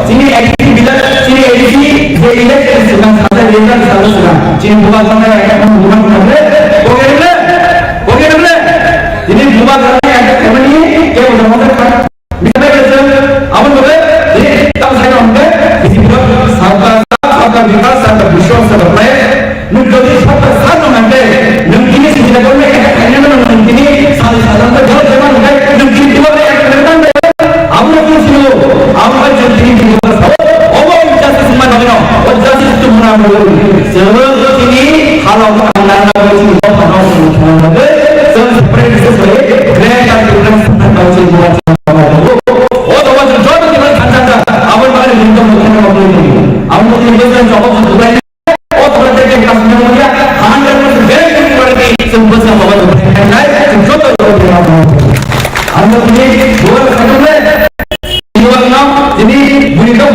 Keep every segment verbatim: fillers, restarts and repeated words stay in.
Chini A D C village, chini A D C je election swnam sajak election sajak swnam. Chini bubagra ekta bubagra thangre, boge rwle, boge rwle. Chini bubagra ekta family ke bubagra thang. Misalnya, abang boleh, ini tak saya namanya, di sini sabka, sabka vikas, sabka vishwas, sabka prayas. Nwng jodi sabka sat no mante, nwng tini sini na boleh, kaya kaya na nwng tini sal sal na jawab jawab mante, nwng tini dua kaya kaya na mante. Abo nwng tini sini lo, abo kan jodi tini dua kaya sal. Obo justice man bagino, o justice tu muna mo. Sebab tini kalau mana na mo sini, kalau mana mo sini, kalau mana mo sini, separate separate, grand and different separate, kalau sini buat. O to wacha joto tini thansa ta, abo bagwi ringtong mokhe no mokhe ni. Abo tini bwswk joto joto tei o to tei tei kasni mokhe hundred percent guarantee tini bwswk joto joto tei tei nai tini joto joto tei nai. Abo tini buat sakhe tini buat no tini buri to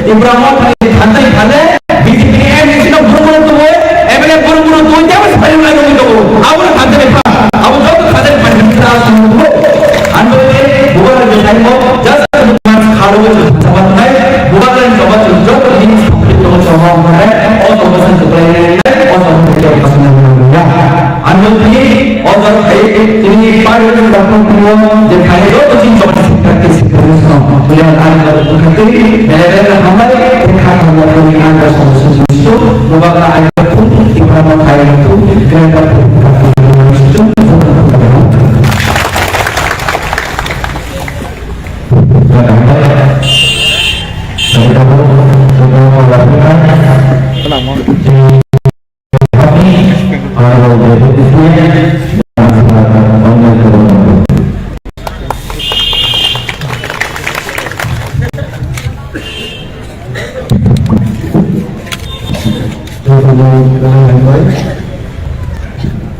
Ibrahim thani thani thale B J P ni M D C no buru buru tuwo, M L A buru buru tuwo, jabo se paling lain tuwo. Abo thante ni pa, abo joto thante ni pa ni pa tuwo. Ando ni bukan lagi saya mau just mas khalo ke sabat nai, bukan lain sabat joto ini sampai to sama nai, o to mas ke lain nai, o to mas ke pas nai ya. Ando ni o to hai ini pa ni dapat tuwo, je khai joto chin joto practice. Beliau adalah bukan diri, beliau adalah hamba, bukan hamba dari anda sama sesuatu, bukanlah ayat pun, ibarat ayat pun, kerana pun, bukan itu, bukan. Kenapa?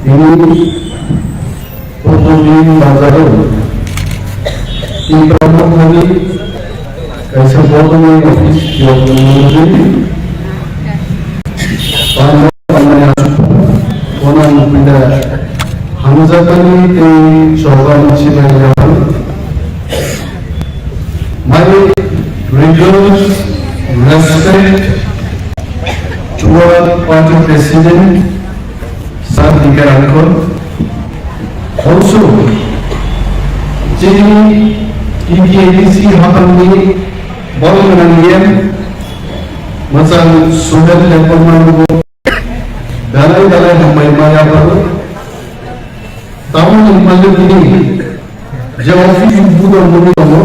Ini Purnomi bazaro Tipra Mokoli kaisa bodolni office yok nungwi panda panda asuk phano nukpinda hamjakmani tei chobani sibai yaphang. My regards, respect toward party president, Sir D K Rankor. Also, chini T T A D C haphangni borok gwnang M D C mwchang Suhel Debbarma no belai belai hambai ma yapharwi. Tamoni bagwi tini je office budor mani tongo,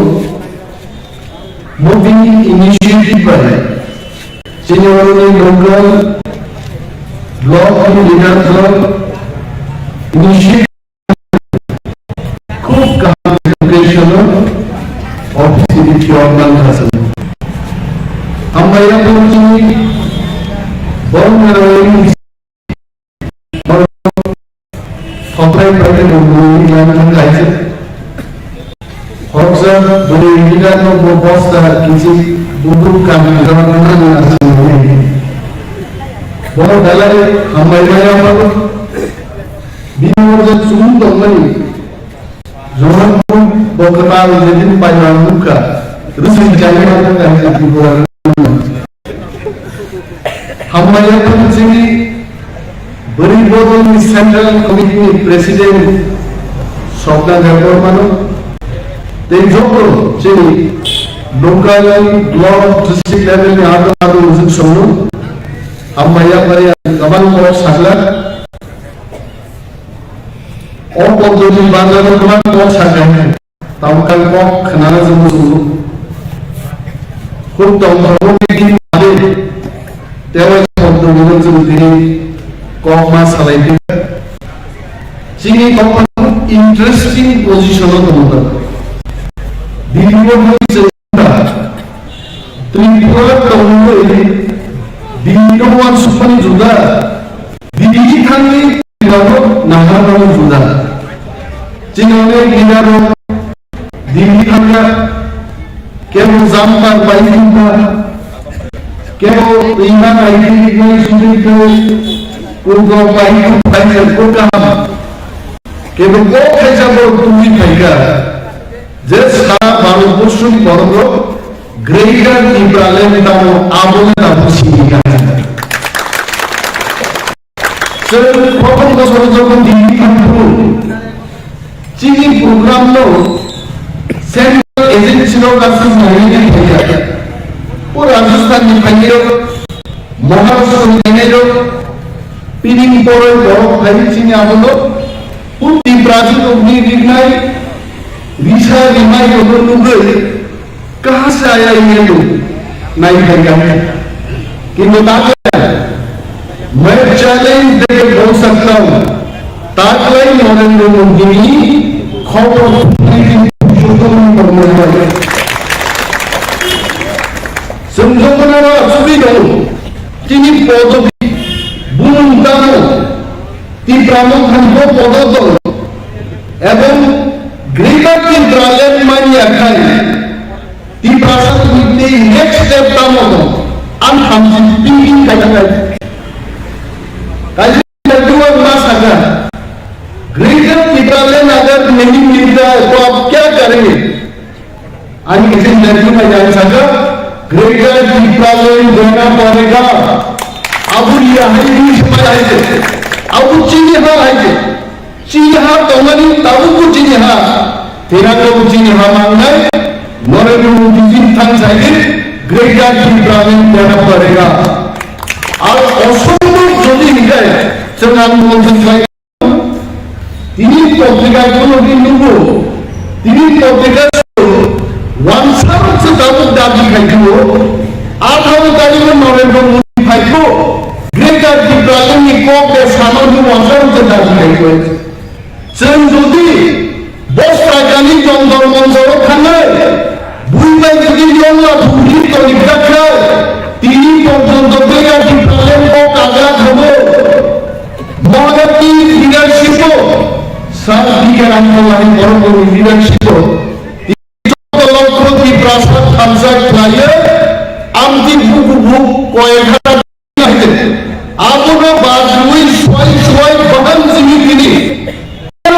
Modi initiative bai chini oroni local block ni leader rok initiative khub kaham education o office ni phiya man khasano. Hambai ya chini borok ni Khokrai paite bo bwrwi ni yang thang kaisa. Khoroksa bwrwi ni yang no bo bosta kichi bubuk kam ni jora thang na aswk ni. Bo dalai hambai maya bo. Bini wajah sum tongmani. Jora bo kwtal jedin paima nukha. Rwsing jani ma thang kaisa Tripura. Hambai ya chini bwrwi bodolni Central Committee ni President Sokna Debbarmano, tei joto chini local, block, district level ni adong adong mujung songno hambai yapari ang kwbang kok sakla. O poddoti bagwi kwbang kok sakha, tamo kok khwnana jwngo chwng. Khub tongthokno meeting tei o poddoti no chwng tini kok ma salai phi. Chini kok interesting position o tongo. Bini bo hai chwng Tripura tongwi bini no uansukmani juda, bini thangwi Tripura no naharmani juda. Chini leader rok Delhi thangya, kebo jumper bai thangya, kebo rima bai thangya, sujui kebo kurgo bai thangya, ko kaham. Kebo kok khaisa bo tungwi phaikha. Je sara Bharat borsoni borok rok Greater Tipraland tamo abo le tamo sini kha. Chwng prothom bosoro jokhon Delhi thangphuru, chini program no central agency rok aswk nainani phaikha. O Rajasthan ni phainai rok, Maharashtra ni phainai rok, pining poroi borok phai chini abono, o Tiprasa rokni rinai, risa rinai rokno nugwi, Kaha se aya email tu nai khaikha. Kintu ta khe, main challenge deke bol sakta hu. Ta khlai Narendra Modi ni khobor phunai ni joto ni bormai bai. Chwng joto no asugwi tongo. Tini podobi bumung tamo. Tipra mokhan bo podo dol. Ebong Greater Tipraland manya khai. Tiprasa ni next step tamo no, ang hamsi thinking kaisa khai. Kaisa duwa ma saka, Greater Tipraland agar nahi milta hai to aap kya karenge? Ani kaisa interview ma jang saka, Greater Tipraland dena padega. Abu ya hai ni samay hai je, abu chini ha hai je. Chini ha tongmani tabukbo chini ha, tei rangkabo chini ha mangnai, Narendra Modi ji thang saidi Greater Tipraland dena padega. Ar osombhob jodi hinkhe chwng ang mungsa khlai tini potrika khulogwi nukgo, tini potrika Wansarok se tabuk dabi khai khe o, atharo tarikh o Narendra Modi phai kho, Greater Tipraland ni kok de sano hwnwi wansarok se dabi khai kho. Chwng jodi Bostrakani Jantar Mantar o thangnai, bui bai jodi yongla thumri toni bwkha, tini porjonto Greater Tipraland kok kagra thabo. Maharatni leadership o, Sir D K Ramkhola ni borok ni leadership o, Lokho Tiprasa thansa khlaiwi amtwi bukubu koyekha naide. Abono bajrwi swai swai bahan simi tini.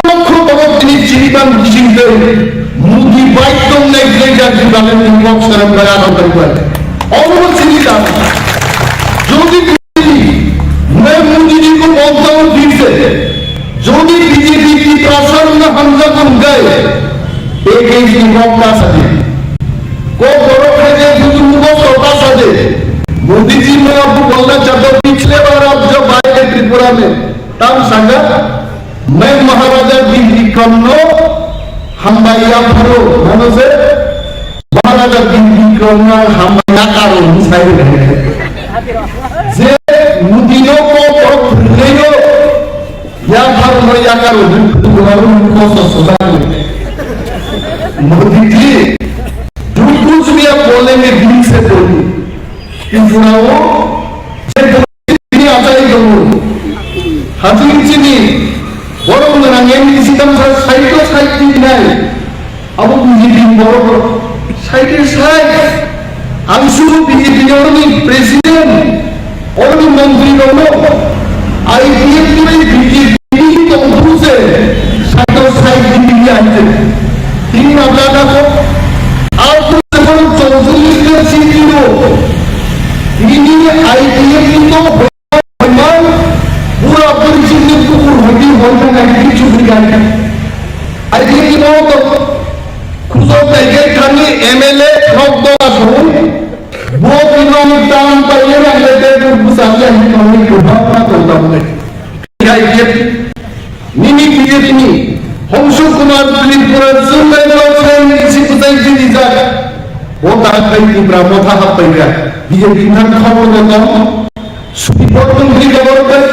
Lokho borok tini chiriban bisingtwi Modi bai tongnai Greater Tipraland ni kok saram bai adon bai bai. Omo chini dan. Jodi Main Modi ji ko bonta hua phir se. Jodi B J P ki prasar na hamla ko gai, ek ek ki mok ka sadi. Ko goro khai de, jodi mugo sota sade. Modi ji, main aapko bolna chahta hoon, pichle baar aap jab aaye the Tripura mein, tab sanga, main Maharaja Bir Bikram no hambai yapharo, mano se, Maharaja Bir Bikram no hambai yakaro, hwn sai de. Je Modi no ko ko phunai no, yapharo no yakaro, hwn phunai no ko so so da. Modi ji, जो कुछ भी आप बोलेंगे, दिल से बोलिए। Tripura o, je Tini achai tongo. Hati chini borok gwnang M D C tamsa side o side tini nai. Abo B J P ni borok rok side o side. Ang suru B J P ni oroni president, oroni montri rokno, I P F ni bai B J P ni tongthok se side o side tini nai. Tini mabla da ko. Ar ko se borok chongchong ni side o. Tini I P F ni to Oiman, pura puri chini kukur hoi di, hoi na nai di, chukri gani. Ai, tam paiyani ang le tei bwsajli ang tongwi kwbangma tong tabuknai. Hai B J P, nini B J P ni Hongsu Kumar Tripura chwng lai no chwng isi bwsai jini jak. Bo ta khai Tipra Motha happaikha. B J P thang khobor no tong. Sudipor Tungri khobor bai.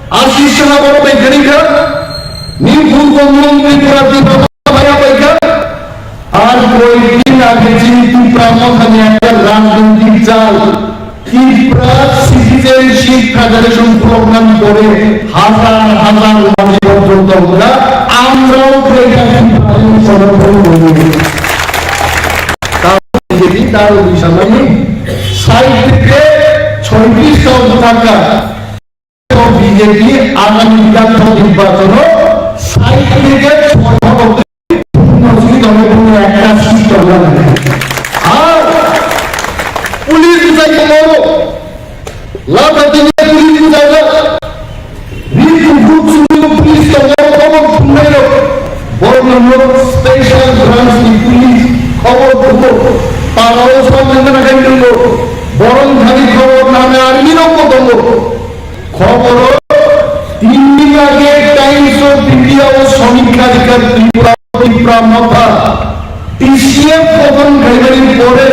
Ashish Saha khobor bai gari kha. Ni purbo mung Tripura Tipra Motha happaikha. Ar koi din age chini Tipra Mothani ekta rajnitik jal, Tipra Citizenship Federation program kore hazar hazar manjibor jonto hwnga, amrao Greater Tipra Land somothon kori. Tao B J P tao ui samani sait theke soitrish ta bwthakha. B J P agami Bidhan Sabha nirbachon o sait theke soitrish ta bwthakha. Ar police bwsai tongo, lata tini police bwsai tongo, Ritu Group sumui police tongo, khobor thumnai rok, borok no special branch ni police khobor thumgo, para o song nangna kai nungo, borok thani khobor nangna army rok bo tongo. Khoboro tin din age Times of India o Samikha Adhikar Tripura, Tipra Motha, T C F gothon khaimani pore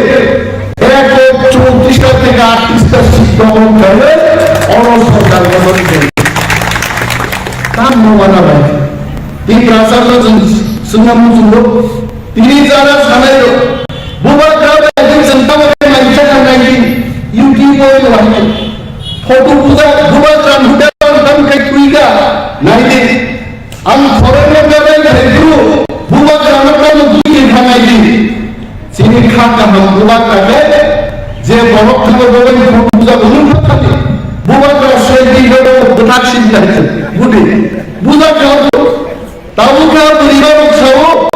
ek lok chowtrish ta theke aattrish ta seat gothon khaimani oro sorkar gothon khaimani. Tam no mana bai. Tiprasa no chwng swngna muchungo. Tini jara sanai rok. Bubagra bai chwng tamo khe mancha khanai di. YouTube o no hai. Photo puja bubagra huda tam khe twiga. Nai di. Ang foreign no gabai thai bru. Bubagra no tamo twi khe khanai di. Chini kha kaham bubagra khe je borok thangwi bo bai photo puja bo nung kha thani. Bubagra soi di bo bwthak sin thai. Budi. Bubagra Tabukha bwrwi rok sao,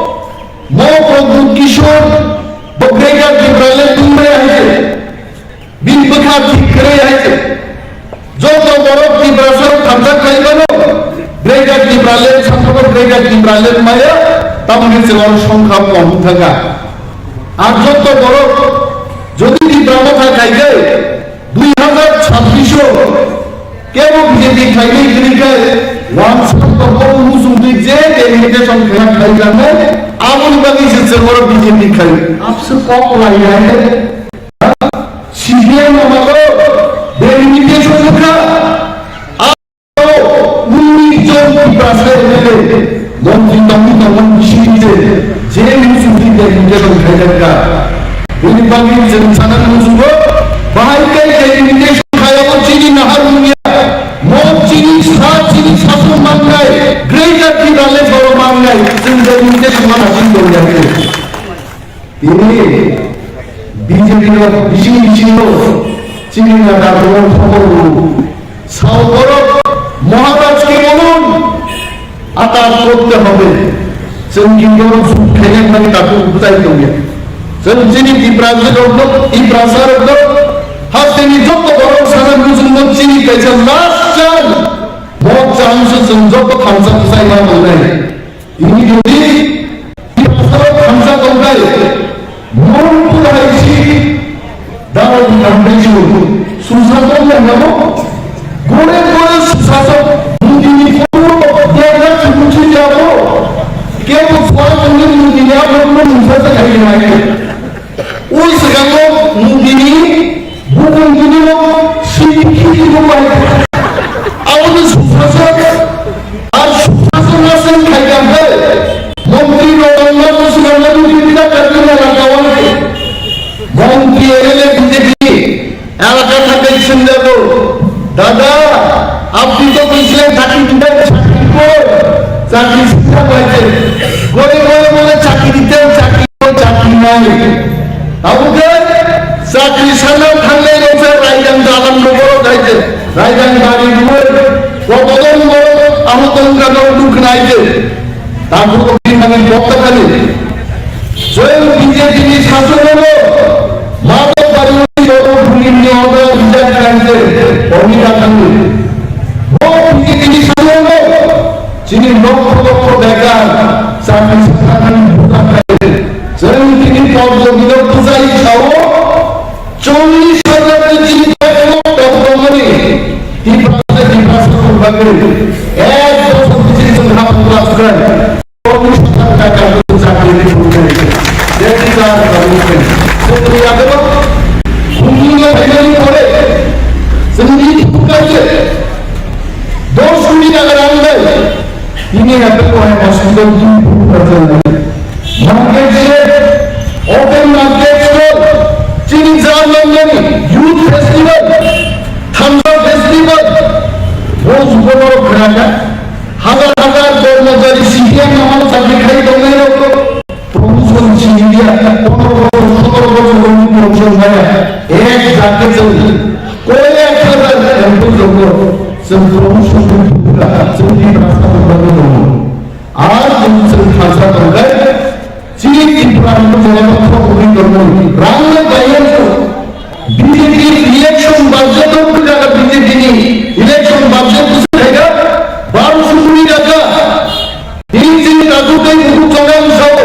mo Pradyut Kishore, bo Greater Tipraland tungmaya hai se, bini bwkha thik kwrwi hai se. Joto borok Tiprasa rok thamsa khlai mano, Greater Tipraland, samsok Greater Tipraland maya, tamoni se oro songkha kom thangkha. Ar joto borok jodi Tipra Motha khai khe, Dui hazar chabbish o kebo B J P khainai hwnwi khe wansuk tongo, muchungtwi je delimitation khaina khlaijaknai, aboni bagwi se chwng oro B J P khai. Abse kok lainai, C P M no mago delimitation wngkha. Uni jon Tiprasa M L A, montri tongwi tongmani bisingtwi je, je muchungtwi delimitation khaijakha. Bini bagwi chwng sana muchungo, bahai khe delimitation khayabo chini nahar wngya, mo chini sa chini sasok mannai, Greater Tipraland oro mannai, chwng delimitation mana chini tongya khe. Tini B J P rok bising bisingo chini neta borok khobor rw. Sao borok Maharaj ke bolon, ataj korte hobe. Chwng khe borok suk khaina thangwi takhuk bwtai tongya. Chwng chini Tiprasa rokno, Tiprasa rokno hasteni joto borok sana muchungno chini kaisa last chance. Bo chance chwng joto thamsa bwsai ma tongnai. Tini jodi Tiprasa thamsa tongkha, Manipur hai si daro di tangkha si susasok nangkha, gore gore susasok Modi ni photo derga chukuchi jabo, kebo swa tongni Modi ni abo no susasok hai nai. Ui swkango Modi ni bukung tini no sini kiri no bai. Abo no susasok, ar susasok na sen khai kha hai. Montri rok ang ma susasok na Modi ni da kar na la kawan. Montri M L A B J P elaka thakai sengjago. Dada, apni to bujhlen chakri ditai, chakri kor, chakri sita paite. Gore gore bole chakri ditai, chakri kor, chakri nai. Abo khe chakri sana thangnai rok se raidang dalam rok borok hai se, raidang bari rok, kotodon borok amo tongka rok duk nai se. Tabuk bini bagwi bokta kali. Joy B J P ni sasono Madhab Bari ni borok bini ni order rijak khaise, Omita Khandu. Bo B J P ni sasono chini lokho lokho bekar chakri sakha ni buta khaise. Joy tini pok jogino bujai sao, chollish hajar Chwngni yagano khumni no phainani pore chwngni thukar se dos koti taka rang bai tini haphai ko hai hospital tini thukar se. Market se, open market se, chini jar nangmani youth festival, thamsa festival, bo jugo norok khwrang kha. Hajar hajar kormojari C P M no chakri khai tongnai rok promotion siniya, pondro bochor, sotoro bochor rokni promotion maya, ek jate chwng koyek hajar employee rokno chwng promotion rwkha, chwng Tiprasa rokno tongo. Ar chwng chwng thansa tongkhe, chini Tripura ni bujana thok ri tongmani rang no bayar. B J P election budget o bujana B J P ni election budget bujana thaiga baro sukuri daga. Ini chini raju tei buku chongang sao.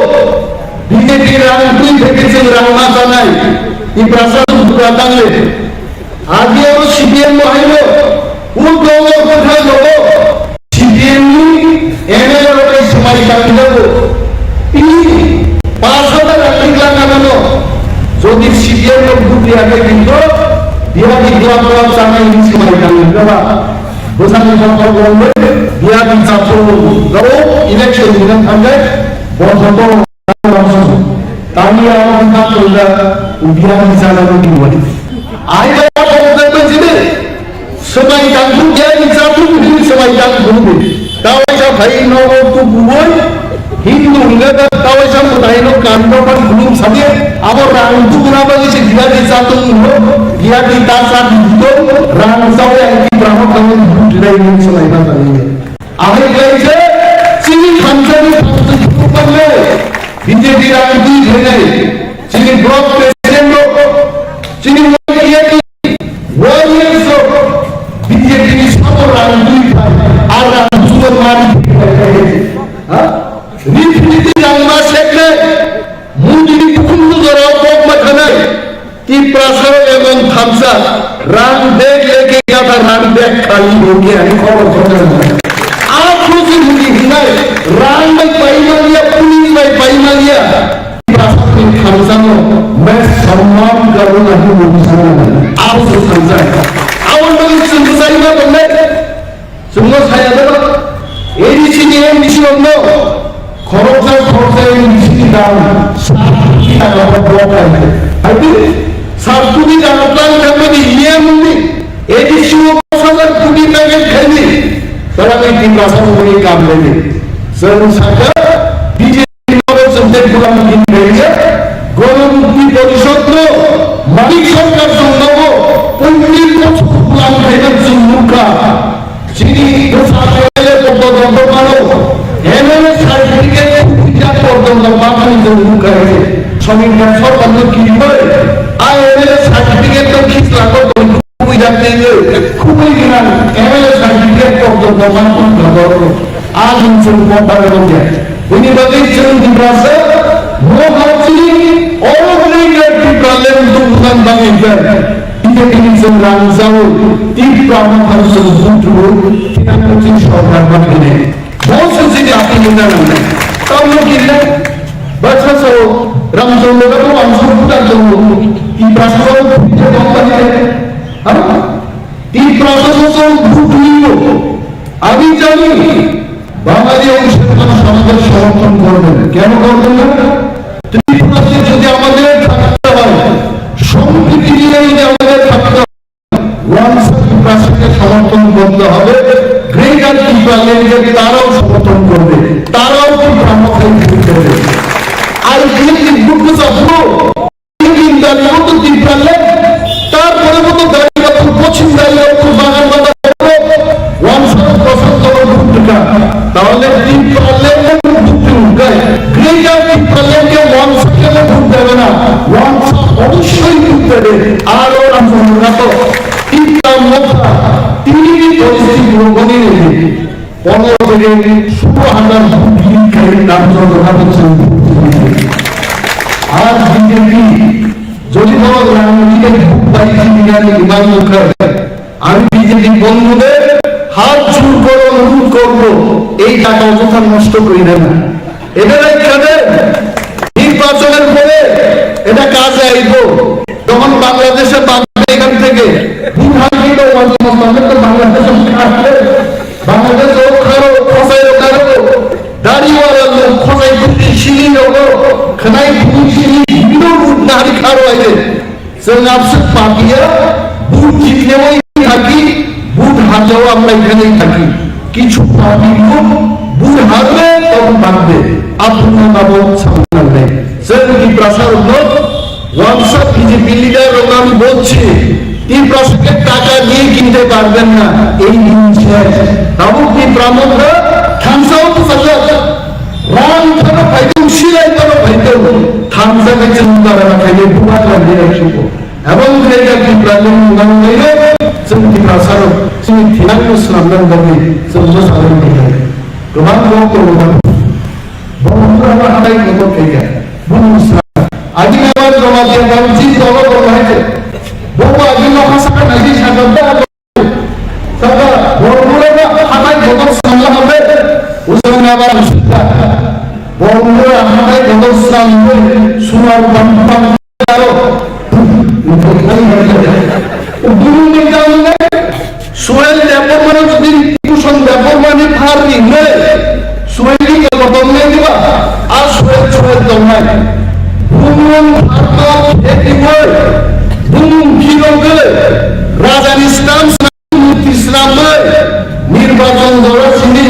B J P rang twi theke chwng rang ma chanai. Tiprasa rok bura tangle. Agi oro C P M bo haino. Ul dolo kwthang dolo. C P M ni M L A rok bai swmai tangwi jago. Tini pash hajar rang tiklang nangano. Jodi C P M rok bukri age kinto, biya di glak glak chanai ni swmai tangwi jago. Bwsani kokol wngwi biya di chathung rok election ni thangkhe bo joto Tani aro wngkha tongda ubiya ni jana no diwa. Ai da ko da ko jide. Swmai tang bu ya ni cha bu ni swmai tang bu ni. Tawai sa phai no go tu buwai. Hindu hingga da tawai sa mutai no kan do pan gulum sabi. Abo rang tu guna ba ni se dia di sa tu no. Dia di ta sa di do. Rang sa ya ki brahma kan bu dai ni swmai ba ta ni. Ahai kaisa chini thansani thansani buphang le B J P rang twi khainai chini block president rok chini Y T F warriors rok B J P ni sabo rang twi khai ar rang twi mari khai khai ha rifriti rang ma sekne mundini bukhum tu jora kok ma khanai. Tiprasa emon thamsa rang bag leke gata rang bag khali hoke ani khobor khobor. Akhro se hudi hinai rang bai paimaliya, police bai paimaliya. Tiprasa ni thamsa no mes samman karuna hi mudisana. Abo se thamsa. Awon bagi sungku sai ma bende. Chwngno saya jago, A D C ni M D C rokno khoroksa khoroksa M D C ni dam sat koti taka block khainai. Haidi sat koti taka plan khaimani E M ni A D C o dos hajar koti package khaini. Tara ni tin rasa muni kam leni. Chwng saka B J P Oro chwng tei gulam din khaijak, Ganamukti Porishod no Manik Sarkar chwng nogo poitris bochor gulam khaijak chwng nukha. Chini bwsa M L A porjonto mano, M L A certificate khukhuijak porjonto manani chwng nukha. Somikta Sarkar no kiribai, a M L A certificate no khislako tong. Khubui jak tei khubui gwnang M L A certificate porjonto manpun kha borok. A jung sung kok bagwi rok ya. Bini bagwi chwng Tiprasa, mo ha chini oro bini Great Tipraland tubunang bagwi kha. Tini tini chwng rang jago, Tipra mo ha chwng butugo, tini chwng sorkar bagwi ne. Bo se chini apni nang nang. Tamno kile, bacha so, Ramchandra ko ang so putar jong, Tiprasa ko putar jong bagwi ne. Ha? Tiprasa শাসন ভোট নিব। আমি জানি বাঙালি অংশগ্রহণ সমাজের সমর্থন করবেন। কেন করবেন না? ত্রিপুরাতে যদি আমাদের থাকতে হয়, সম্প্রীতি নিয়ে যদি আমাদের থাকতে হয়, ওয়ানসা ত্রিপ্রাসাকে সমর্থন করতে হবে, গ্রেটার ত্রিপুরা ল্যান্ডকে তারাও সমর্থন করবে, তারাও ত্রিপুরা মাথায় ভোট দেবে। I believe in good to support. Tin dali motto Tipraland, tarpore motto Daripattur, Poschim Daripattur, Bagan Bazar, Wangsa, Prasad Nagar, Bhumtika. Tahole Tipraland bhumtika, Greater Tipraland ke Wangsa ke bhumtika na, Wangsa oboshoi bhumtika de, aro Ramchandra to, Tipra Motha, tini poristhiti rogoni ne. Pondro theke solo hajar vote lead khai Ramchandra Nagar chwng vote khai. Ar B J P jodi boro rang theke vote pai chini gani iman mukha. Ami B J P bondhude হাত জোড় করে অনুরোধ করব, এই টাকা অযথা নষ্ট করি না। এটা রাখতে নির্বাচনের পরে এটা কাজে আইব। যখন বাংলাদেশে বাংলা এখান থেকে ভুল হারবে তো ওয়ান তো বাংলাদেশে আসবে। বাংলাদেশ ও খারো খোসাই ও খারো দাড়িওয়ালা লোক খোসাই বুদ্ধি শিলি লোক খানাই বুদ্ধি শিলি হিন্দু নারী খারো আইবে। Chwng abswk papiya, bhut jitneo thaki, bhut harjao amlai khanai thaki. Kichu papi lok, bhut harbe, tong bangde. Aphuru nabo samnai. Chwng Tiprasa rokno, wangsa B J P leader rokno ami bojchi. Tiprasa ke taka diye kinte parben na, ei din shesh. Tabuk Tipra Motha, thansa o bwsajak. Ram phano phaitong, silai phano phaitong, thansa khe chwng dara khaile bubar landi rok siko. Ebong khe ya Tipra ni mung nang nai rok, chwng Tiprasa rok, chini thinang no swnam nang bagwi, chwng no salai nai. Kwbang kok tongo ba. Bo mura ba hatai ko khe ya. Bu sra. Agi na ba joma dia ba ji dolo ko hai. Bo ba agi no khasa ka nai ji sa ka ba. Saka, bormura na hatai bodol swnamla hambai. Usang na ba sutta. Bormura hatai bodol swnambai. Sunar bam bam aro. Guru ni jam ne. Suel Debbarma ni jodi Bhushan Debbarma ni phar ni ne. Suel ni ka bodol ne diba. A Suel Suel dong nai. Bumung pharma kheti wai. Bumung kilo gele. Raja ni stam Murti swnamwi nirbachon jora simi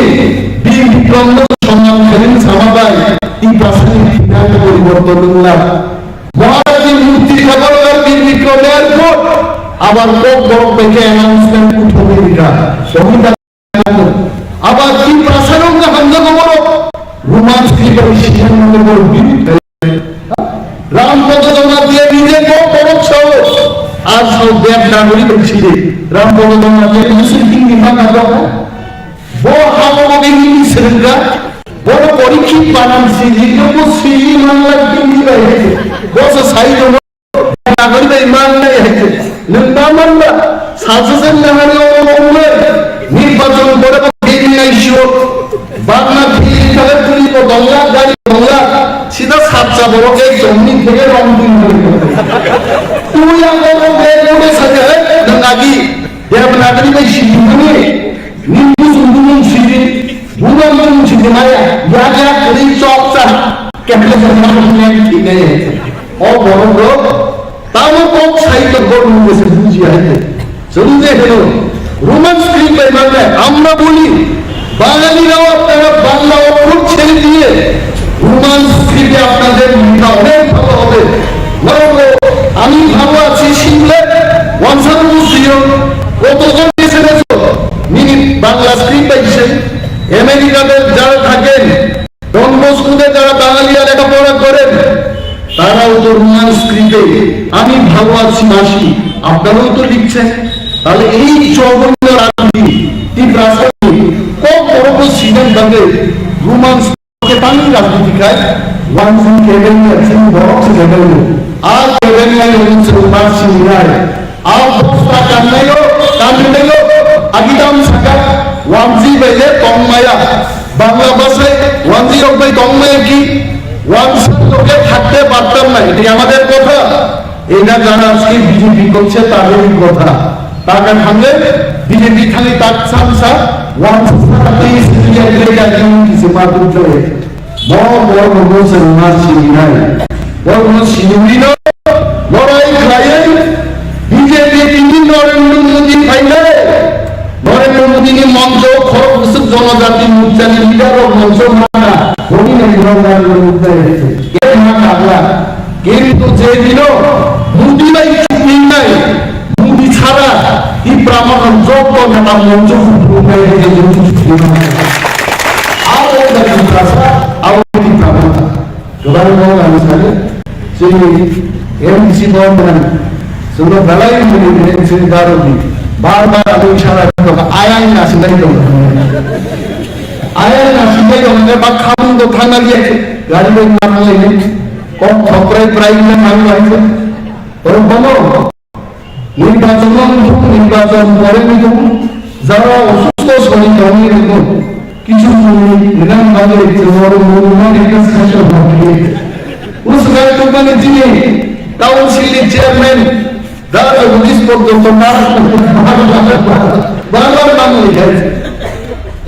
Bir Bikrom no somman khaini sama bai Tiprasani thina poriborton wngla. Maharaj ni murti khabar ar Bir Bikrom airport abar kok borok bai khe announcement uthogwi rikha. Songwita abar Tiprasa rok no hamjago borok Roman script bai sijak mano borok bini Ram Bodo Jamatia nije ko korok sao, ar sao Devanagari bai sidi. Ram Bodo Jamatia nije Hindi ma ka ba. Bo ha bo bo Hindi srengga. Bo bo Porikshit banan sidi, bo sidi manla Hindi bai. Bo sa sai do Devanagari bai manla. Nang ba manla. Sa sa sen na hari o o o. Ni ba jong bo bo Hindi nai sio. Bagna thili thale tuli bo dongla, gari dongla. Sida sapsa borok ek jonni theke rong tuli thale. Tui ang borok ek jone sake, "Hey, nang agi Devanagari bai sidi thani, ni busung busung sidi, bulang busung sidi maya, ya ya kari chok sa, kekle sa na thik nai." O borok rok Tamo kok sai to gor mung gese buji hai to. Chwng je heno Roman script bai manai, আমরা বলি বাঙালিরাও আপনারা বাংলা অক্ষর ছেড়ে দিয়ে রোমান স্ক্রিপ্টে আপনাদের লেখা অনেক ভালো হবে। বরং আমি ভালো আছি শুনলে ওয়ানসান মুসিও কতজন এসে গেছো মিনি বাংলা স্ক্রিপ্ট পাইছে আমেরিকাতে যারা থাকেন ডন বস্কোতে যারা বাঙালিরা লেখাপড়া করেন, তারাও তো রোমান স্ক্রিপ্টে "আমি ভালো আছি মাসি", আপনারাও তো লিখছেন। তাহলে এই জঘন্য রাজনীতি, ত্রিপুরা রাজনীতি, কম বড় সিজন ভাবে রোমান স্ক্রিপ্টে তামিল রাজনীতি খায়, ওয়ান সিং কেবেন, সিং বড় সিং কেবেন, আর কেবেন নাই, ওয়ান সিং মাসি নাই। Abosta kannayo, kannayo, agidam saka, wanji baile tongmaya. Bangla bhasai, wanji rok bai tongmaya ki, wanji loke thakte partam na, eti amader kotha. Eta jara ajke B J P korche, tader kotha. Taka thangle, B J P thangwi tak samsa, wanji saka tei siniya greda kisi ma dujai. Bo borokno chwng ma sinai. Borokno sinwi no lorai khlaiwi B J P tini Narendra Modi phainai. Narendra Modi ni moncho khorok bwswk jonojati morcha ni leader rok moncho mana. Boni nai Narendra Modi nai. Ke ma kagla. Kintu je dino Modi bai chukni nai. Modi chara Tipra Motha joto neta moncho hukumu nai rege jodi chukti mano. Abo da Tiprasa, abo Tipra Motha. Kwbangma ang sani, chini M D C bo mwnang, chwngno belai mwnwi M D C ni daro di. Bar bar ang isara khlai, ayang nasinai tongo. Ayang nasinai tongo, ba khamung do thangna liya, gari bai ma thanglai ni. Kok thokrai prai na thang bai. Oro bono. নির্বাচন অনন্ত, নির্বাচন পরে নিব, যারা অসুস্থ শরীর নিব, Kisu muni nang bagwi chwngno muni mani kasa kasa bagwi. Usga tukmani chini council ni chairman da Jagdish Pokdor to mar mar mar mani hai.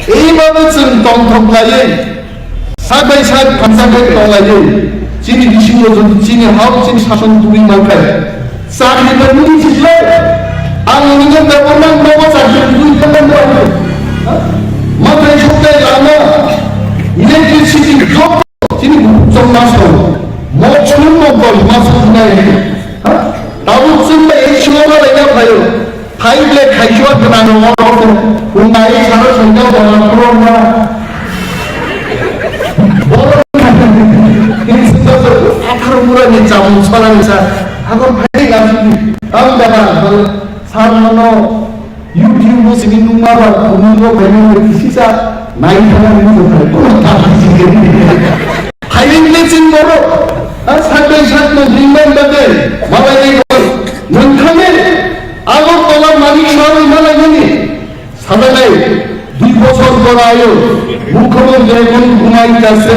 Ei babu chwng tongthok lai. Sak bai sak phansa bai tong lai. Chini bisingo jodi chini hao chini sason tubui mankhai. Chakri bai muni chikle. Ang nini government nogo chakri tubui tong lai. Matai sokai lama. Electricity joto chini bukhuk chong maso. Mo chulung mo bol maso nai. Ha? Tabuk chwng bai ei chwng bai ya phaio. Phai ble khaisua gwnang rok wngkha, wngkha sano songkha bora borok ma. Borok hinsa atharo mura ni chamung sala ni sa. Agor phai ga sini. Tam da ba sar mano YouTube bo sini nungma ba nungma ba nungma kisi sa. Nai thana ni so phai ko ta kisi ke ni. Phailingni chwng borok, a sakbai sakno ringmani bagwi malai bai kok nungkhani Agartala Manik Saharni malaimani sajaknai dui bosor pora ayo mukhyamantri ekon gumai kase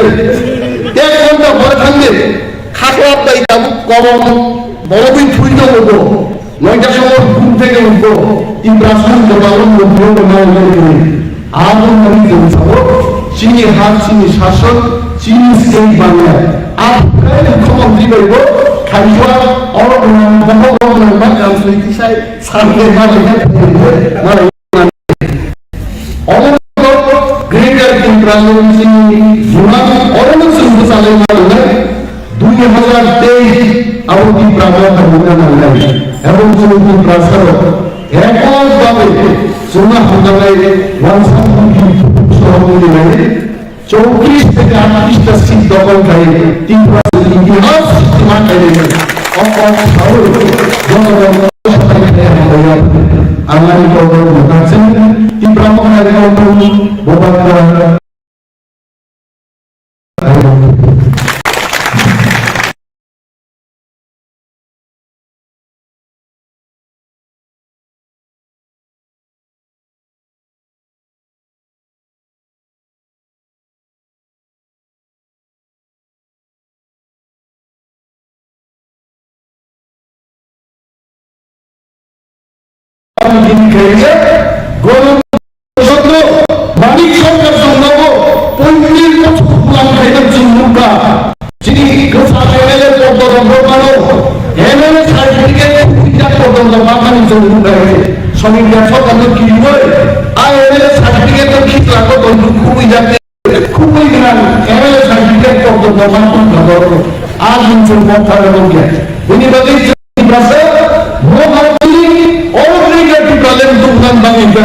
ek ghonta pore thangdi khakla bai tabuk kobong borogwi thwi tongo bo. Noita somor ghum theke utho, Tiprasani jotao mukhugo nai nai khe. Abo nani jeng sabo, chini ha, chini sason, chini state Bangla. Abo nai mukhyamantri bai bo, khaiswa, oro gwnang, boho gwnang, ba council kisai, sanle, ma le, ma le. Omo Greater Tipraland ni juma omo chwng bwchalai ma rwnai dui hazar teis abo Tipra Motha mungna nangnai. Ebong chwng Tiprasa rok ekok babe chwngno hamjaknai wansa mungki sohomuni nai chowtris theke athris ta seat dokol khai Tiprasa itihas srishti ma khainai. O kok sao jonogon Amari kok mokakse, Tipra moknai kok bobakra. Manik Sarkar chwngno poitris bochor pulang khaina chwng nukha. Chini kwchar M L A pordo rok rok mano, M L A certificate khubui jak pordo rok manmani chwng nukha. Somikya Sarkar no kiriwi a M L A certificate no khitla ko tong khubui jak. Khubui gwnang M L A certificate pordo rok manmani chwng nukha. A chwng chwng pordo rok ya. Bini bagwi Tiprasa, mo hartini, all Greater Tipraland tungkhan bangwi khe,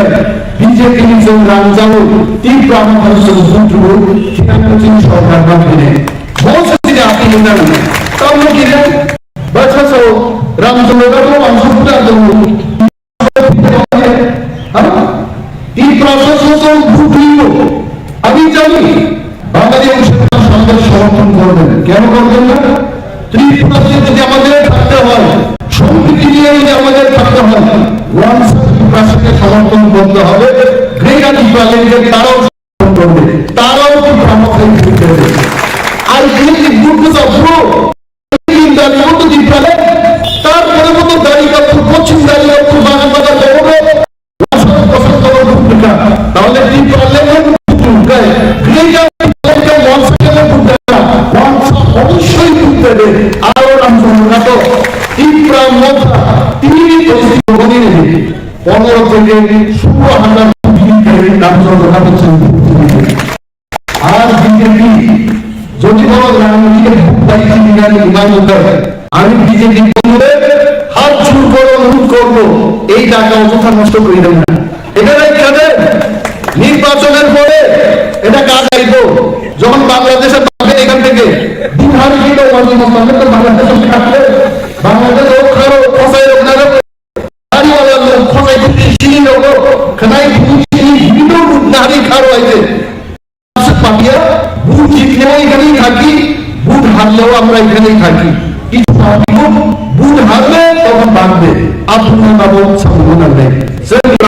B J P ni chwng rang jago, Tipra Motha ni chwng buthugo, thikano chini sorkar bangkhe. Bo se chini appeal nang, tamo kile, bacha so, Ramchandra Rao ang suputar tongo. Ha? Tiprasa soso buthugo. আমি জানি বাঙালি অংশগ্রহণ আমাদের সমর্থন করবেন। কেন করবেন না? ত্রিপুরাতে যদি আমাদের থাকতে হয়, সংবিধানে যদি আমাদের থাকতে হয়, ওয়ান সাইড টিপ্রাসাকে সমর্থন করতে হবে। গ্রেটার টিপ্রাল্যান্ডকে তারাও সমর্থন করবে, তারাও টিপ্রা মথায় ভোট দেবে। আর যদি ভোট চাও, তিন দাবি মতো টিপ্রাল্যান্ড, তারপরে মতো দাঁড়িপাল্লা, পশ্চিম দাঁড়িপাল্লা, বাগান বাজার, তাহলে টিপ্রাল্যান্ডের ভোট দেয়, গ্রেটার টিপ্রাল্যান্ডের ওয়ান সেকেন্ডের ভোট দেয় না, ওয়ান অবশ্যই ভোট দেবে। আরো রামচন্দ্র নাটক, টিপ্রা মথা, তিনি পনেরো থেকে ষোলো হাজার রামচন্দ্র নাটক। আর বিজেপি যদি বলো রাজনীতিকে ভোট পাইছি কিনা, আমি ইমান উদ্ধার, আমি বিজেপি বললে হাত জোর করে অনুরোধ করবো, এই টাকা অযথা নষ্ট করে দেন না। এটা রাখতে হবে। নির্বাচনের পরে এটা কাজ আইব। যখন বাংলাদেশে পাবে এখান থেকে, বিহারি কিন্তু অন্য মতো বাংলাদেশে থাকবে, বাংলাদেশ হোক, খারাপ, ফসাই হোক না হোক, বাড়িওয়ালা লোক, খোঁজাই খুঁজি চিনি লোক, খানাই খুঁজি চিনি, হিন্দু নারী খারো আইছে। পাপিয়া, ভোট জিতলেও এখানেই থাকি, ভোট হারলেও আমরা এখানেই থাকি। কিছু পাপি লোক ভোট হারলে তখন বাঁচবে। আপনার বাবু সামনে নেই।